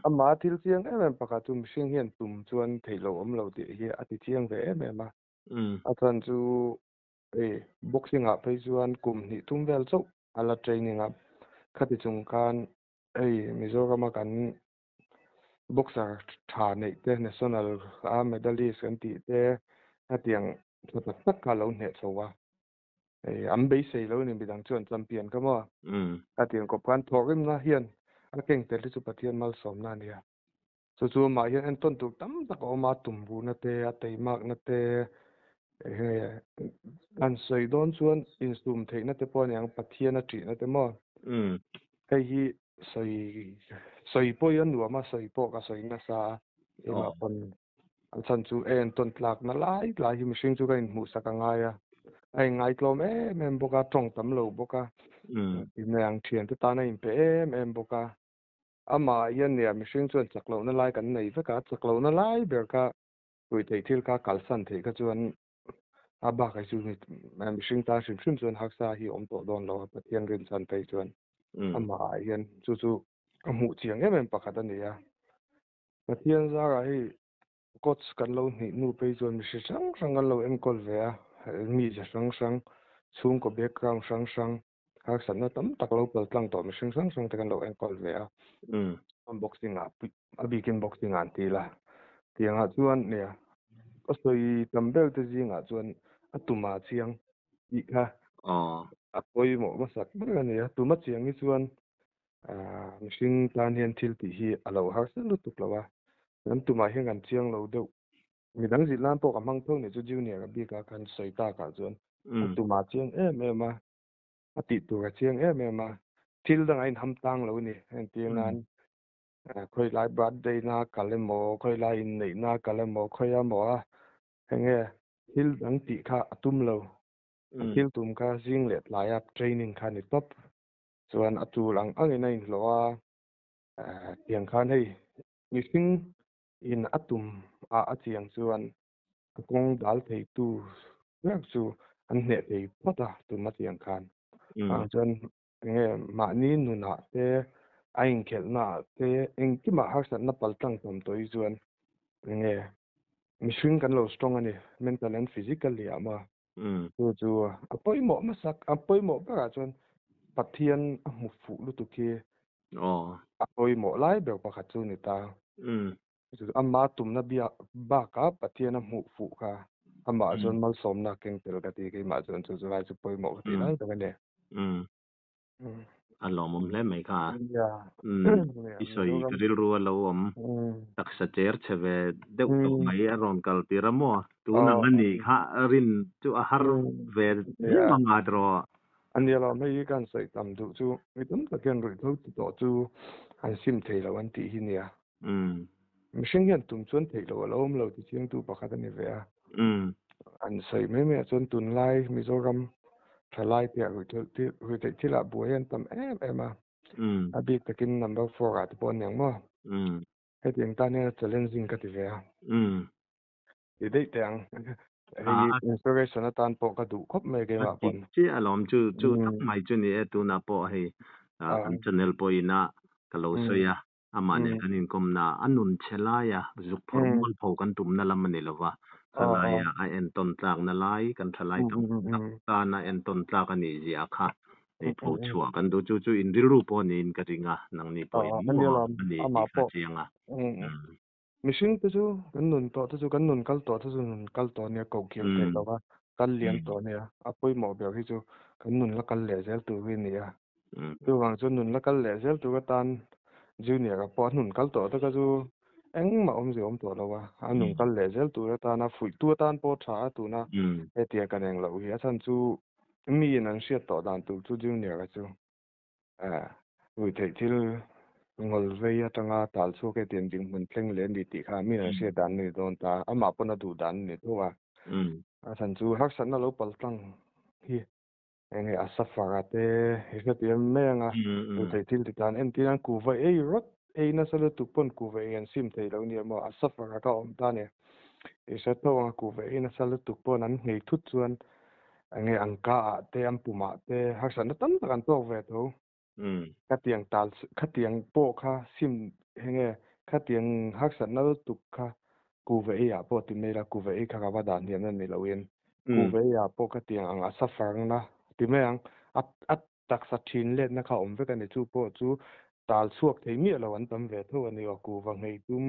[SPEAKER 4] Amah thil chiang em em pakhat chu mihring hian tum chuan theih lo awm lo tih hi a ti chiang ve em em a. A chhan chu hei boxing ah phei chuan kum hnih thum vel chauh a la training a. Khati chung khan hei Mizoram a kan boxer tha neih te national a medalist kan tih te hetiang tha tak tak kha a lo hneh chho a. Hei an beisei lo ni midang chuan champion kha maw? A tiang kawp khan thawhrimna hian a keng tel hi chu Pathian malsawmna a nia. Chu chu amah hian entawn tur tam tak a awm a, tumruhna te, a teimakna te, enge an sawi dawn chuan insum theihna te pawh a niang, Pathian a ṭihna te maw? Hei hi sawi sawi pawh hi a nuam a, sawi pawh ka sawi nasa a, keimah pawn A chhan chu a entawn tlakna lai lai hi mihring chu ka inhmuhsak a ngai a, a inngaitlawm em em bawk a, tawng tam lo bawk a, inneih ang thiante tan a inpe em em bawk a. Amah hian nia mihring chuan chak lohna lai kan nei vek a, chak lohna lai ber kha ruihtheih thil kha kalsan theih kha chuan a bakah hi chu mihring tan hrim hrim chuan harsa hi a awm tawh dawn lo a, Pathian rinchhan phei chuan amah hian chu chu a hmuh chiang em em pakhat a ni a. Pathian zarah hei coach kan lo hnih hnu phei chuan mihri hrang hrang kan lo enkawl ve a, mize hrang hrang, chhungkaw background hrang hrang, harsatna tam tak lo pal tlang tawh mihring hrang hrang te kan lo enkawl ve a. Boxing ah a bikin boxing ah an ti la. Tiangah chuan nia ka sawi tam ber te zingah chuan a tumah chiang tih kha a pawimawh hmasak ber a ni a. Tuma chiang hi chuan Mihring tan hian thil tih hi a lo harsa lutuk lo a, kan tumah hian kan chiang lo deuh. Midang zilh nan pawh ka hmang tho nih chu junior a bik a kan sawi takah chuan a tumah chiang em em a, a tih tur a chiang em em a, thil dangah a inham tang lo a ni. Entir nan khawi lai birthday na kal emaw, khawi lai inneih na kal emaw, khawi emaw a enge thil dang tih kha a tum lo. A thil tum kha zing leh tlaia training kha a ni tawp. Chuan a tul ang angin a inhlawh a, tiang khan hei mihring in a tum ah a chiang chuan a kawng dal thei tu ber chu an hneh thei phawt a tum a tiang khan. Ang chuan enge mahni nunah te a inkhelhna ah te engkimah harsatna paltlang tam tawh hi chuan enge. Mihring kan lo strong ani mental and physically ah maw. Chu chu a pawimawh hmasak a pawimawh berah chuan Pathian a hmu fuh lutuk hi a pawimawh lai ber pakhat chu ni ta. Chu ama tumna biak bakah Pathian a hmuh fuh kha amah chuan malsawmna a keng tel ka ti keimah chuan chu chu lai chu pawimawh ka tih lai tak a ni.
[SPEAKER 1] A lawmawm hle mai kha. I sawi ka rilru a lo awm. Taksa cher chhe ve deuh tawh mai a rawn kal tir a maw? Tun ang a nih kha rin chu a har ve viau ang a tiraw?
[SPEAKER 4] A nia lo, hei hi ka han sawi tam duh chu mi tam tak hian ruihhlo ti tawh chu an sim thei lo an tih hi nia. Mihring hian tum chuan theih loh a lo awm lo ti chiangtu pakhat a ni ve a. An sawi mai mai ah chuan tunlai Mizoram thalai te ah ruihtheih thil ah buai an tam em em a. A bik takin number four ah te pawh a ni ang maw? Hetiang tan hian a challenging ka ti ve a. Ti daih teh ang. Hei inspiration atan pawh ka duh khawp mai keimah pawn.
[SPEAKER 1] Chiah alawm chu chu tak mai chu ni e tunah pawh hei kan channel pawhin a ka lo sawi a. Amah nen kan inkawmna a nun chhe laia zuk phawrh mual pho kan tumna lam a ni lo va, khalaia a entawn tlakna lai kan tha lai tam tak tana entawn tlak a nih zia kha hei pho chhuah kan duh. Chu chu in rilru pawh niin ka ring a, nangni pawh in maw a ni tih kha chiang a.
[SPEAKER 4] Mihring te chu kan nun tawh te chu kan nun kal tawh te chu nun kal tawh nia koh kir theih lo va, kal liam tawh nia. A pawimawh ber hi chu kan nun la kal leh zel tur hi a ni a. Chuvang chuan nun la kal leh zel tur atan Junior-a pawh a nun kal tawh te kha chu engmah awmzia awm tawh lo a, a nun kal leh zel tur atana fuihtu atan pawh tha a tuna hetia kan eng loh hi. A chhan chu miin an hriat tawh dan tur chu Junior-a chu ruihtheih thil ngawl vei atanga tal chhuak e tiang dinhmun thleng leh a ni tih kha miin an hriat dan a ni dawn ta a, amah pawn a duh dan a ni tho a. A chhan chu harsatna lo paltlang hi Enge a suffer a te i hrethiam mai anga ruihtheih thil ti tan entir an kuhva ei rawt ei nasa lutuk pawn kuhva ei an sim thei lo nia maw a suffer a ka awm ta nia i hre tho anga kuhva ei nasa lutuk pawn an nghei thut chuan enge an ka ah te an pum ah te harsatna tam tak an tawk ve tho khatiang tal khatiang pawh kha sim enge khatiang harsatna lutuk kha kuhva ei ah pawh ti mai la kuhva ei kha ka va dah hniam na ni lo in Kuhveiah pawh ka tiang ang a safarna ti mai ang, a a taksa thin letna kha a awm vek a ni, chu pawh chu tal chhuak thei miah lo an tam ve tho a ni aw, kuhva nghei tum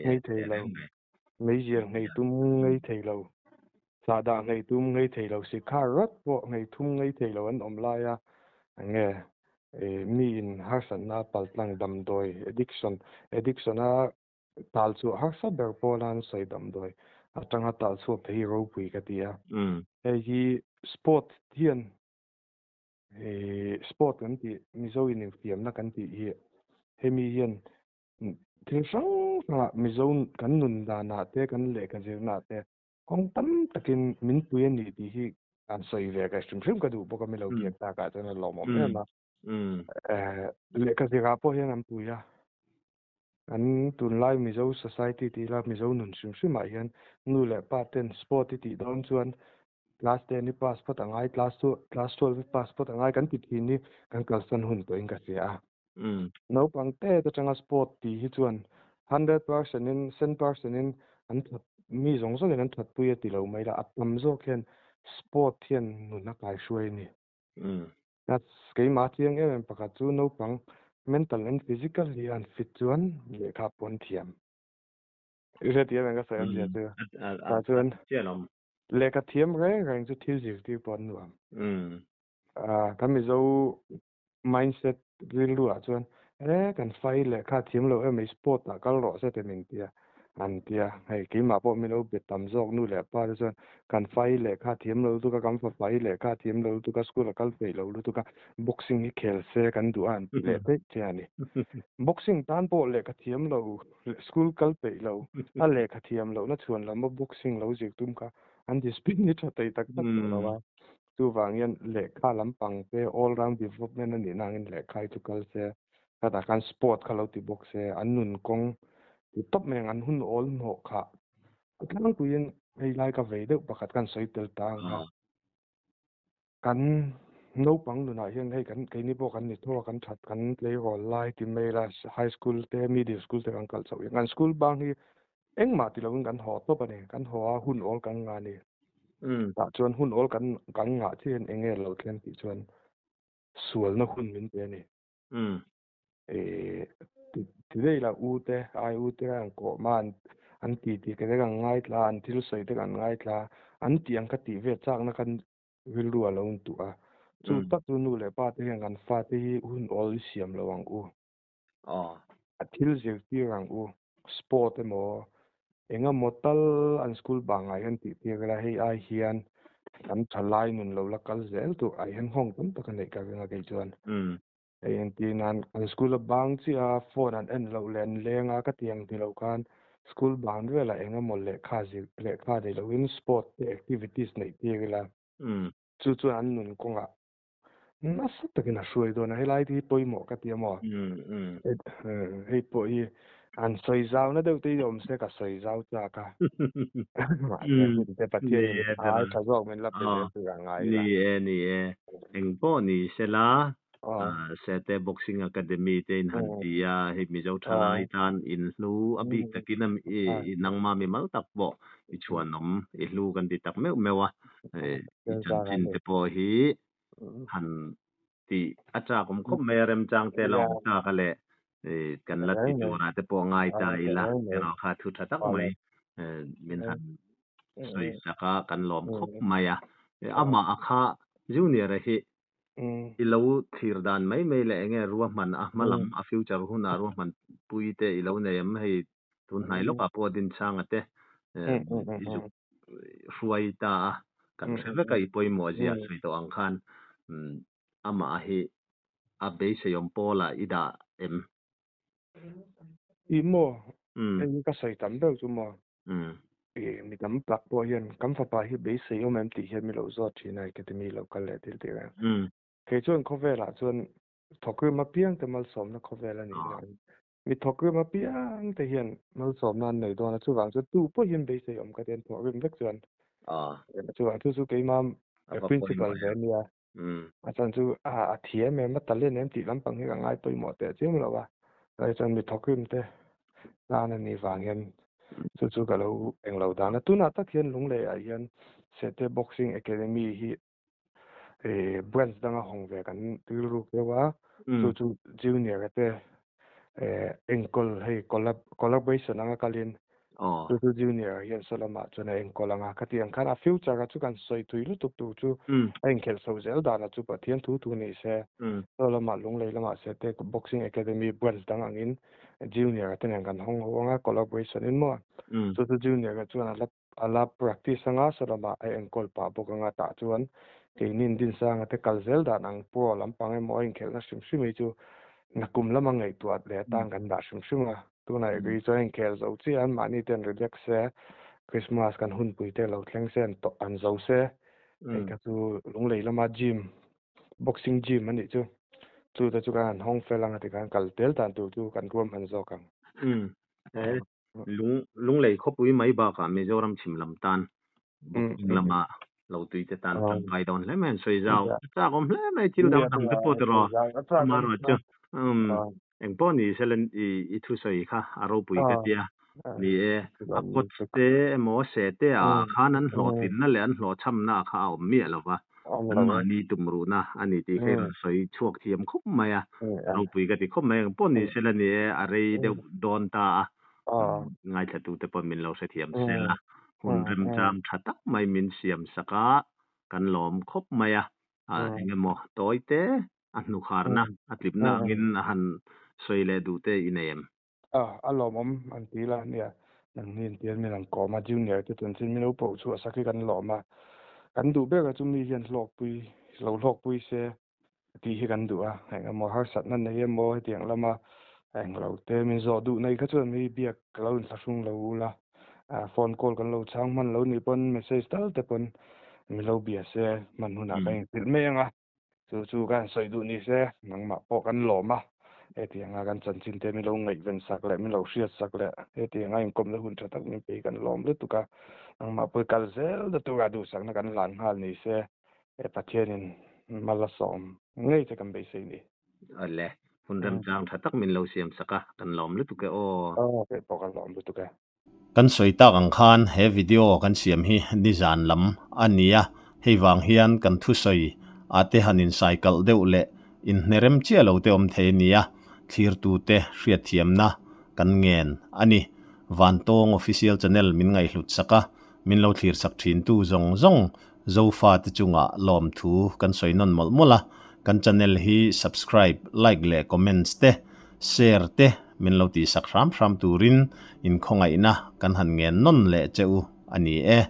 [SPEAKER 4] nghei thei lo, meizial nghei tum nghei thei lo, sahdah nghei tum nghei thei lo, sikhar rawt pawh nghei thum nghei thei lo an awm lai a, enge miin harsatna paltlang damdawi addiction addiction a Tal chu harsa ber pawh la an sawi damdawi atanga tal chhuak te hi ropui ka ti a. Hei hi sport hian sport kan tih Mizo in infiamna kan tih hi hemi hian thil hrang hrangah Mizo kan nun danah te kan lehkha zirnaah te kawng tam takin min pui a ni tih hi an sawi ve ka hrim hrim ka duh bawk a mi lo biak takah chuan a lawmawm em a. Lehkha zirah pawh hian an pui a. Kan tunlai Mizo society tih ila Mizo nun hrim hrimah hian nu leh pa ten sport i tih dawn chuan class ten i pass phawt a ngai, class two class twelve i pass phawt a ngai kan ti thin hi kan kalsan hun tawhin ka hria a. Naupang te atanga sport tih hi chuan 100% in 100% in an that mi zawng zawngin an thatpui a ti lo mai la, a tam zawk hian sport hian nun a kaihruai a ni. Keimah chiang em em pakhat chu naupang mental and physical hi an fit chuan lehkha pawh an thiam. I hrethiam em ka sawi awmzia chu? Tah chuan lehkha thiam reng reng chu thil zirtir pawh an nuam. Kan Mizo mindset rilru ah chuan e kan fai lehkha thiam lo em mai sport ah kal rawh se te min tia. An ti a, hei keimah pawh min lo be tam zawk nu leh pa te chuan kan fai lehkha thiam lo lutuk a, kan fafai lehkha thiam lo lutuk a, school a kal peih lo lutuk a, boxing hi khel se kan duh a an ti leh daih che a ni. Boxing tan pawh lehkha thiam lo, school kal peih lo, a lehkha thiam lohna chhuan lama boxing lo zir tum kha an discipline hi tha thei tak tak tawh lo a. Chuvang hian lehkha lampang te all round development a nihna angin lehkha hi chu kal se, khatah khan sport kha lo ti bawk se, an nun kawng ti tawp mai ang, an hun awl hnawh kha a tlangpuiin hei lai ka vei deuh pakhat khan sawi tel ta ang kha. Kan naupang nunah hian hei kan keini pawh kan ni tho a, kan that kan tleirawl lai ti mai la high school te middle school te kan kal chhoh hian kan school bang hi. Engmah ti loin kan haw tawp a ni. Kan haw a, hun awl kan ngah a ni. Tah chuan hun awl kan kan ngah chiah hian eng nge lo thleng tih chuan sualna hun min pe a ni. Ti daih la u te, ai u te an kawm a, an ti tih te kan ngaithla a, an thil sawi te kan ngaithla a, an tih ang kha tih ve chakna khan rilru a lo intuh a. Chu tak chu nu leh pa te hian kan fate hi hun awl i siam lo ang u. A thil zirtir ang u, sport emaw engemaw tal an school bangah hian tih tir ila hei ai hian kan thalai nun lo la kal zel tur ah hian nghawng tam tak a neih ka ring a kei chuan. Hei entir nan an school a bang chiah a phone an en loh leh an leng a ka ti ang ti lo khan school bang velah engemaw lehkha zir lehkha nei loin sport te activities neih tir ila chu chuan an nun kawngah nasa takin a hruai dawn a helai te hi pawimawh ka ti a maw hei pawh hi an sawi zau na deuh te hi awm se ka sawi zau chak a mahse hun te Pathian in ai tha zawk min la pe zel tur a ngai
[SPEAKER 1] la. Ni e ni e engpawh ni sela Sete Boxing Academy te in han ti a hei Mizo thalai tan in hlu a bik takin i nangma mimal tak pawh i chhuanawm i hlu kan ti tak meuh meuh a i chanchin te pawh hi han tih a chak awm khawp mai a remchang te lo awm tak a leh kan la ti turah te pawh ngai ta ila erawh kha thu tha tak mai min han sawi sak a kan lawm khawp mai a amah a kha junior a hi i lo thlir dan mai mai leh enge ruahman a hma lam a future hunah ruahman pui te i lo nei em hei tun hnai lawkah pawh Dinchanga te i zuk hruai ta a, kan hre vek a i pawimawh zia sawi tawh ang khan amah hi a beiseiawm pawlah i dah em?
[SPEAKER 4] I maw? Hei hi ka sawi tam deuh chu maw? Mi tam tak pawh hian kan fapa hi beiseiawm em tih hian mi lo zawt thin a, academy lo kal leh thil tih reng. Kei chuan khawvelah chuan thawkrim apiang te malsawmna khawvel a nih na. Mi thawkrim apiang te hian malsawmna an nei dawn a, chuvang chu tu pawh hian beisei awm ka ti an thawkrim vek chuan. Chuvang chu chu keimah principal ve ania. A chan chu a thiam em a talent em tih lampang hi ka ngai pawimawh teh chiam lo a. Lai chuan mi thawkrim te tan a nih vang hian chu chu ka lo englo dan a. Tunah tak hian Lunglei ah hian Sete Boxing Academy hi branch danga hawng ve kan rilruk deuh a chu chu junior a te enkawl hei collaboration anga kalin chu chu junior hian saw lamah chuan a enkawl anga khati ang khan a future a chu kan sawi thui lutuk tur chu a inkhelh chho zel dan a chu Pathian thu thu ni se saw lamah Lunglei lamah se te boxing academy branch dang angin junior a te nen kan hawng ho anga collaboration in maw chu chu junior a chuan a la A la practice anga saw lamah a enkawl pah bawk anga tah chuan keini Dinsanga te kal zel dan ang pro lampang emaw a inkhelhna hrim hrim hi chu nakum lama ngaihtuah leh atan kan dah hrim hrim a. Tunah hi chuan a inkhel zo chiah a, mahni te an relax se, Christmas kan hunpui te lo thleng se an tawh an zo se, hei kha chu Lunglei lama gym, boxing gym a nih chu, chu te chu kan han hawng fel anga tikhan kal tel dan tur chu kan ruahman zawk ang.
[SPEAKER 1] Lung Lunglei khawpui mai bakah Mizoram chhim lam tan boxing lama lo tui te tan tangkai dawn hle mai an sawi zau. A chak awm hle mai thil dang dang te pawh tiraw amaherawh chu engpawh ni sela i thusawi kha a ropui ka tia. Ni e, a coach te emaw se te ah khan an hlawhtlinna leh an hlawhchhamna kha a awm miah lova. Anmahni tumruhna a ni tih kha i rawn sawi chhuak thiam khawp mai a, ropui ka ti khawp mai. Eng pawh ni sela ni e, a rei deuh dawn ta a, ngaithlatute pawh min lo hrethiam sel a, hun remchang tha tak mai min siam sak a, kan lawm khawp mai a, eng emaw tawi te a hnukharna a tlipna angin a han sawi leh duh te i nei em?
[SPEAKER 4] A lawmawm an ti la nia, nangni an ti a min an kawm a, junior te chuan chin min lo poh chhuah sak hi kan lawm a, kan duh ber a chu mi hian hlawkpui lo hlawkpui se tih hi kan duh a, eng emaw harsatna nei emaw hetiang lama eng lo te min zawh duh nei kha chuan mi biak ka lo inthlahrung lo ul a, phone call kan lo chhang hman lo nih pawn message tal te pawn min lo bia se hman hunah kan inhrilh mai ang a. Chu chu kan sawi duh ni se, nangmah pawh kan lawm a, hetianga kan chanchin te min lo ngaihven sak leh min lo hriat sak leh hetianga inkawmna hun tha tak min pe hi kan lawm lutuk a, nangmah pawh i kal zel na tura duhsakna kan hlan nghal ni se, he Pathianin mal a sawm ngei che kan beisei ni.
[SPEAKER 1] Awle, hun remchang tha tak min lo siam sak a, kan lawm lutuk e aw.
[SPEAKER 4] Aw, kei pawh kan lawm lutuk e.
[SPEAKER 1] Kan sawi tak ang khan he video kan siam hi nizan lam a ni a, hei vang hian kan thusawi a te han insaikalh deuh leh inhnerem chiah lo te awm thei a ni a, thlirtute hriatthiamna kan ngen a ni. Vantawng Official Channel min ngaihhlut sak a, min lo thlir sak thintu zawng zawng Zofate chungah lawmthu kan sawi nawn mawlh mawlh a, kan channel hi subscribe, like leh comments te, share te min lo tihsak hram hram turin inkhawngaihna kan han ngen nawn leh che u a ni e.